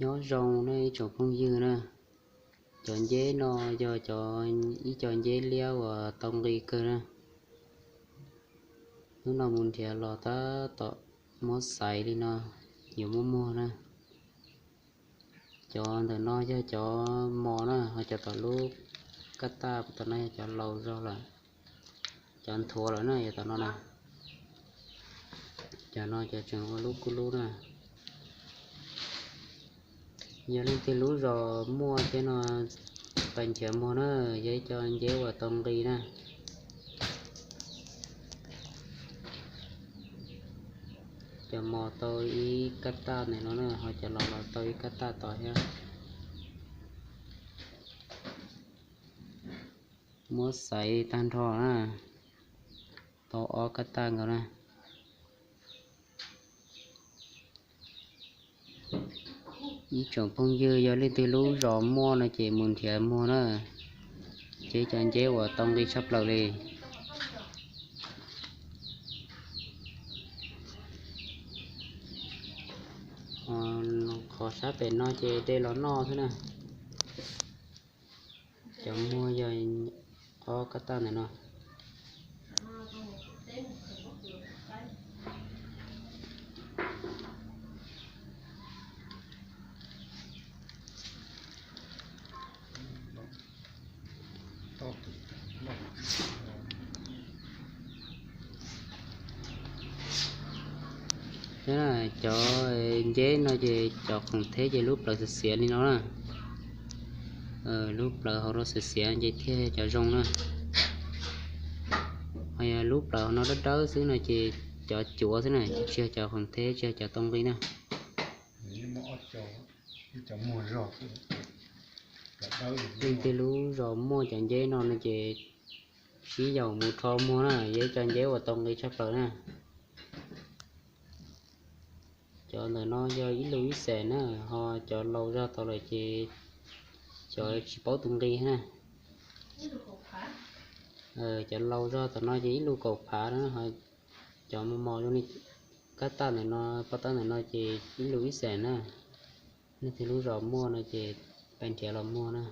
Nyob zoo na ib tsoom phooj ywg na, cov nceb no yog cov, ib co nceb liab uas tau nqi kawg na. Hnub no mus nrhiav los tab tom muab xaiv li no, yuav muab muag na. Cov ntawm no yog cov mos na, ho cov tom lub kab taj tom no yog cov laus zog lawm, cov nthuav lawm na, yog tom no na. Cov no cov tseem ua lub kub lub na. Yog leej twg lub zos muaj thiab no, pab nrhiav muag na, yog ib co nceb uas tau nqi na. Cov mos tau ib kab taj ntawm no na, ho cov laus los tau ib kab taj tod thiab. Muab xaiv tag nrho na, tau ob kab taj nkaus na. Ib tsoom phooj ywg, yog leej twg lub zos muaj no ces mus nrhiav muag na, ces cov nceb uas tau nqi tshaj plaws li. Qhov sab pem no ces de los noj xwb na. Cov muag yog ob kab taj ntawm no. Cov nceb no ces cov khoom theb ces lub plawv xiav xiav li no na. Lub plawv hauv no xiav xiav ces thiaj yog cov zoo na. Ho yog lub plawv hauv no dawb dawb xwb no ces cov cuav xwb na, tsis yog cov khoom theb, tsis yog cov tau nqi na. Leej twg lub zos muaj cov nceb no no ces sib yaum mus rho muag na, yog ib co nceb uas tau nqi tshaj plaws na. Cov ntawm no yog ib lus ib xees na, ho cov laus zog tau lawm ces cov tsis paub tus nqi na. Cov laus zog tom no ces ib lus kaum phav na, ho cov mos mos zoo li kab taj ntawm no, pob tawb ntawm no ces ib lus ib xees na. Leej twg lub zos muaj no ces pab nrhiav los muag na.